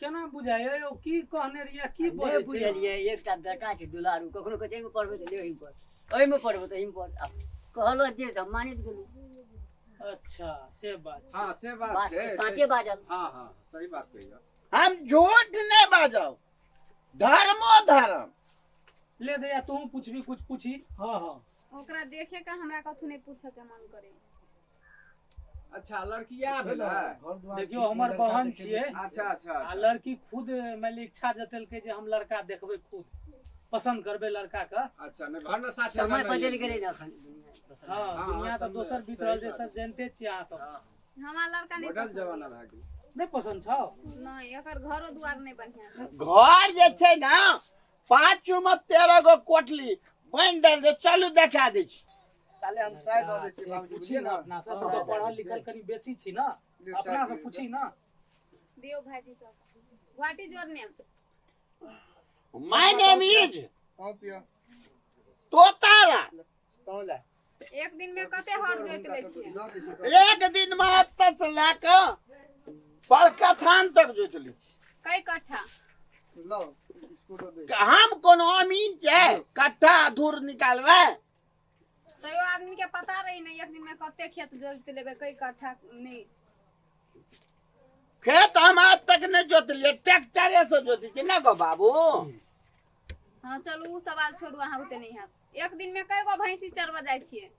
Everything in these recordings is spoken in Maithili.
केना बुझाइए यौ की कहने रहियै की नहि बजै छै बुझलियै एकटा बेटा छै दुलारू कखनो कहै छै एहिमे पढ़बै तऽ ले ओहिमे पढ़ एहिमे पढ़बै तऽ एहिमे पढ़ आ कहलक जे तऽ हम मानित गेलहुँ अच्छा से बात छै। हाँ से बात बात छै साँचे बाजल हाँ हाँ सही बात कहियो हम झूठ नहि बाजब धर्मो धर्म ले दैया तू पूछबी कुछ पूछी हाँ हाँ ओकरा देखे के हमरा कथु नहीं पूछे के मन करे अच्छा लड़किया भेलै घर द्वार देखियौ ठीक हमर लड़का बहन देखे छियै अच्छा अच्छा आ अच्छा। लड़की खुद मान लिअ इच्छा जतेलकै जे हम लड़का देखबै खुद पसंद करबै लड़का के अच्छा नहि घर न साथे समय रहना बदलि ये। गेलै ने एखन दुनिया दोसर हाँ हाँ, दुनिया तऽ समय- दोसर बीत सही रहल छै बात सब छै। जानते छियै अहाँ सब हाँ, हमार लड़का नहीं मॉडल पसंद जमाना भए गेल नहि पसंद छौ नहीं एकर घरो दुआर नहीं बढ़िया छै। घर जे छै ने पाँच में 13 गो कोठली बनि देल छै चलू देखा दै छी साले हम चाय दऽ दै से छियै बाबूजी पूछी बुझलियै ना ने अपना से हाँ, तू तऽ हाँ। पढ़ल लिखल कनी बेसी छी ना लियौ, चाय अपना से पी पूछी ना दियौ भाईजी सब what is your name my name is तहूँ पियो तोतारा तहूँ ले एक दिन में कते हर जोति लै छियै दऽ दै छियै एक दिन में एतऽ से लए कऽ बड़का थान तक जोति लै छी कई कट्ठा लौ बिस्कुटो दे हम कोनो अमीन छै कट्ठा धूर निकालबै तैयो आदमी के पता रही नहीं एक दिन में कते खेत जोति लेबै कई कट्ठा नहीं खेत हम आज तक नहीं जोतलिए ट्रैक्टरे से जोती छी ना गो बाबू हाँ चलू उ सवाल छोड़ू अहाँ उते नहीं हैत एक दिन में कई गो भैंसी चरबऽ जाइ छियै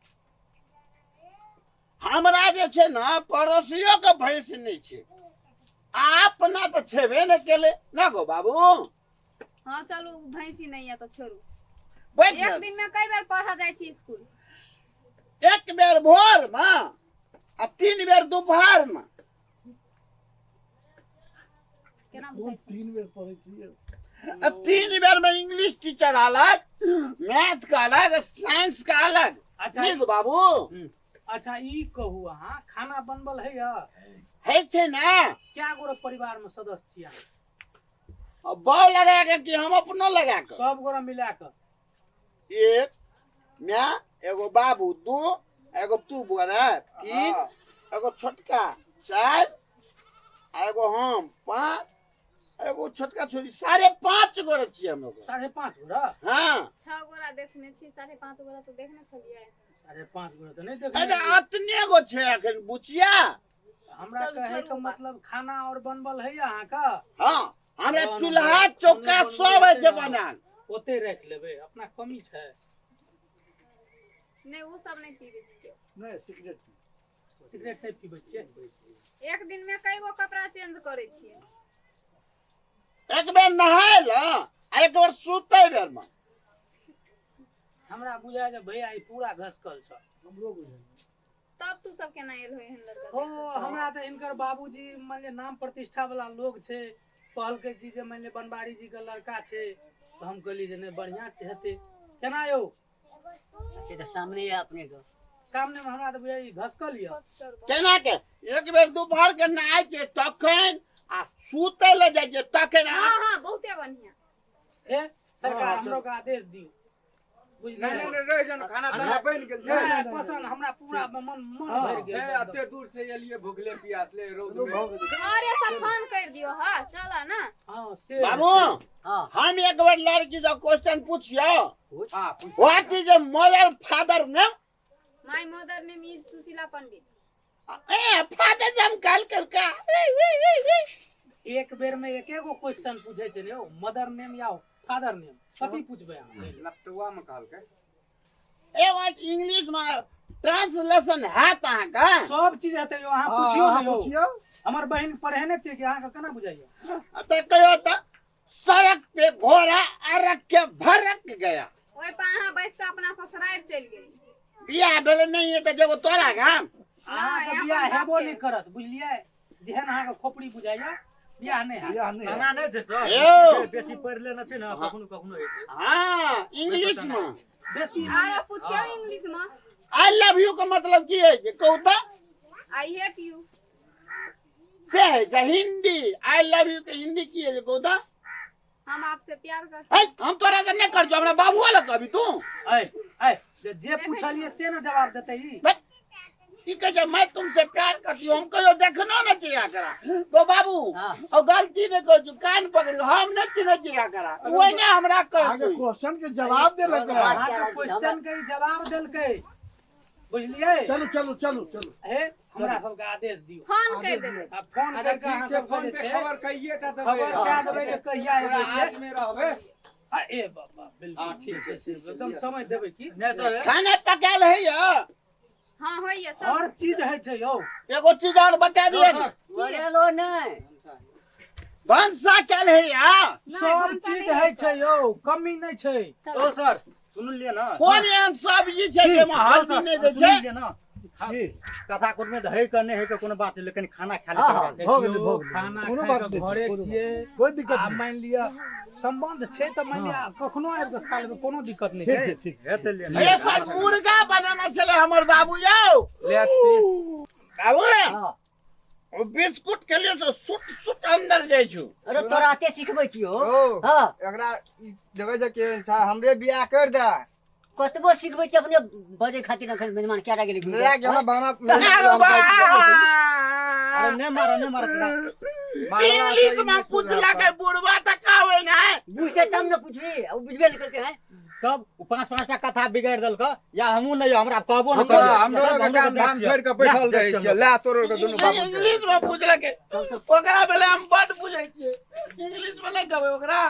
हमरा जे छै ने पड़ोसियो के भैंस नहि छै आ अपना तऽ छेबे ने केले ना गो बाबू हाँ चलू भैंसी नहीं है तो छोड़ू बैठ एक ने। दिन में कई बेर पढ़ऽ जाइ छी स्कूल एक बेर भोर में आ 3 बेर दोपहर में केना कोन बुझाइ छै 3 बेर पढ़ै छियै आ 3 बेर में इंग्लिश टीचर अलग मैथ का अलग साइंस का अलग अच्छा नहीं गो बाबू अच्छा ई कहू अहाँ खाना बनबल है या है छै ने क्या गोरा परिवार में सदस्य छी अहाँ बाव लगा के कि हम अपनो लगा के सब गोरा मिला के एक माय एगो बाबू 2 एगो तू बोरा 3 एगो छोटका 4 आ एगो हम 5 एगो छोटका छोरी 5.5 गोरा छियै हम लोग 5.5 गोरा हाँ 6 गोरा देखने छी 5.5 गोरा तो देखने छलियै 5.5 गोरा तऽ नहि अरे देखने अतने गो छै अखन बुचिया हमरा चलू, कहे छोड़ू के बात। मतलब खाना और बनबल है अहाँके हाँ हमरा हाँ, चूल्हा हाँ, चौका हाँ, सब है छै हाँ। बनाल ओते राखि लेबै अपना कमी छै नहीं उ सब नहीं पीबै छियै नहि सिगरेट सिगरेट नहि पीबै छियै एक दिन में कई गो कपड़ा चेंज करै छियै एक बेर नहाय ल आ एक बेर सुतै बेर में हमरा बुझाय जे भैया ई पूरा घसकल छ हमरो बुझाइ तब तू सब केना एल हो एहन लड़का ओ हमरा तऽ हिनकर बाबूजी मान लिअ नाम प्रतिष्ठा वाला लोग छै कहलकै कि जे मान लिअ बनवारी जी के लड़का छै तऽ हम कहलियै जे नहि बढ़िआँ हेतै केना यौ से तऽ सामने यऽ अपने के सामने मे हमरा तऽ बुझाइ ई घसकल यऽ केना के एक बेर दोपहर के नहाय छै तखन आ सुतै लए जाइ छै तखन हाँ हाँ बहुते बढ़िया ए सरकार हाँ, हमरो के आदेश दियौ नहि बुझलियै नहि नहि रहि जाउ ने, खाना ताना बनि गेल छै नहि, पसंद हमरा पूरा मन मन हाँ। भरि गेल हे एते दूर से एलियै भुखले पियासले रौद चलू में भऽ गेलै घरे से फोन कर दियो हाँ चल ना हाँ से बाबू हाँ हम एक बेर लड़की से क्वेश्चन पूछियो पूछ हाँ पूछ what is a mother father name my mother name is Sushila Pandit A father name काल कर का एक बेर में एक एगो क्वेश्चन पूछे छै ने यौ मदर नेम या फादर नेम कथी पूछबै अहाँ पहिले? लपटुआ में कहलकै ए what English में ट्रांसलेशन हैत अहाँके सब चीज हेतै यौ अहाँ पुछियौ अहाँ ने यौ पुछियौ हमर बहिन पढ़े ने छियै कि अहाँके केना बुझाइया तऽ कहियो तऽ सड़क पे घोड़ा अरक के भरक गया ओहि पर अहाँ बैस कऽ अपना ससुरारि चलि गेली बियाह भेलै नहीं है तऽ जेबो तोरा गाम अहाँके अपन बियाह बाप हेबो के। नहि करत बुझलियै जेहन अहाँके खोपड़ी बुझाइया बियाह नहि हैत बियाह नहि एना नहि छै सर यौ। बेसी पढ़ि लेने छै ने कखनो कखनो होइ छै हाँ इंग्लिश में बेसी आरो पुछियौ इंग्लिश में I love you के मतलब की है जे कहू तऽ I hate U से है छै हिंदी I love you के हिंदी की है जे कहू तऽ हम आपसे प्यार करते है हम तोरा से नहीं कर हमरा बाबू वाला कहबी तू ऐ ऐ जे जे पूछलियै से ने जवाब देतै ई बट ई कहै छै मैं तुमसे प्यार करती हूँ, हम कहियो देखनो नहि छियै एकरा। तो बाबू हाँ। और गलती नहि कहै छी, कान पकड़ कऽ, हम नहि चिन्है छियै एकरा, ओहि ने हमरा कहै अहाँके छै। क्वेश्चन के जवाब देलक है। अहाँके क्वेश्चन के ई जवाब देलकै, बुझलियै? चलू चलू चलू चलू। हे, हमरा सबके आदेश दियौ। फोन करि देबै। आ फोन अच्छा करके ठीक अहाँ छै, सबके फोन जे पे छै, खबर कहिए टा देबै। खबर कए देबै जे कहिया तोरा एबै से। हाथ में रहबै। आ ए बाबा, बिल्कुल हाँ, ठीक छै, ठीक छै। एकदम समय देबै की। नहि सर, खाना पकायल है यौ? हाँ होइए सब। हर चीज होइ छै यौ। एगो चीज और बता दिअ ने। बोलेलो नहि। भनसा कैल है या? नहि, सब भनसा चीज नहि होइ छै यौ, कमी नहि छै। ओ सर सुनलियै ने? कोन एहन सब्जी छै जाहिमे हल्दी नहि दै छै? सुनलियै ने? कथा कोट में तऽ है के नहि है के कोनो बात नहि, लेकिन खाना खा हाँ, हाँ। ले। भऽ गेलै, भऽ गेलै। खाना कोनो खाय बात कऽ नहि छै, घरे कोनो छियै। कोई दिक्कत आ नहीं। मानि लिअ संबंध छै तऽ मानि लिअ कखनो आबि कऽ खा लेबै, कोनो दिक्कत नहि ठीक छै। छै, ठीक। हेतै ले। ए सर, मुर्गा बनाना छलै हमर बाबू यौ। लेग पीस। बाबू, हाँ। ओ बिस्कुट के लिए से सुट सुट अंदर जाइ छु। अरे तोरा एते सिखबै छियौ। यौ, हाँ। एकरा ई देखै छै केहन छै, हमरे बियाह कर दे। कतबो सिखबै छी अपने बजै खातिर एखन मेजबान क्या गेलै घुमि ले गेल बना। अरे नहि मार, नहि मार। इंग्लिश में पूछलक है बुढ़वा तऽ कहबै ने। बुझते तब ने पुछबी, आ ओ बुझबे नहि करके है। तब ओ पाँच पाँच टा कथा बिगाड़ि देलक या हमहूँ नहि, हमरा कहबो नहि हमरो करबै। हमरो के काम धाम छोड़ि के बैठल रहै छियै, ले तोरो के दुनू बाबू के। इंग्लिश में पूछलक है, तब तऽ ओकरा भेलै हम बड बुझै छियै, इंग्लिश में नहि कहबै ओकरा।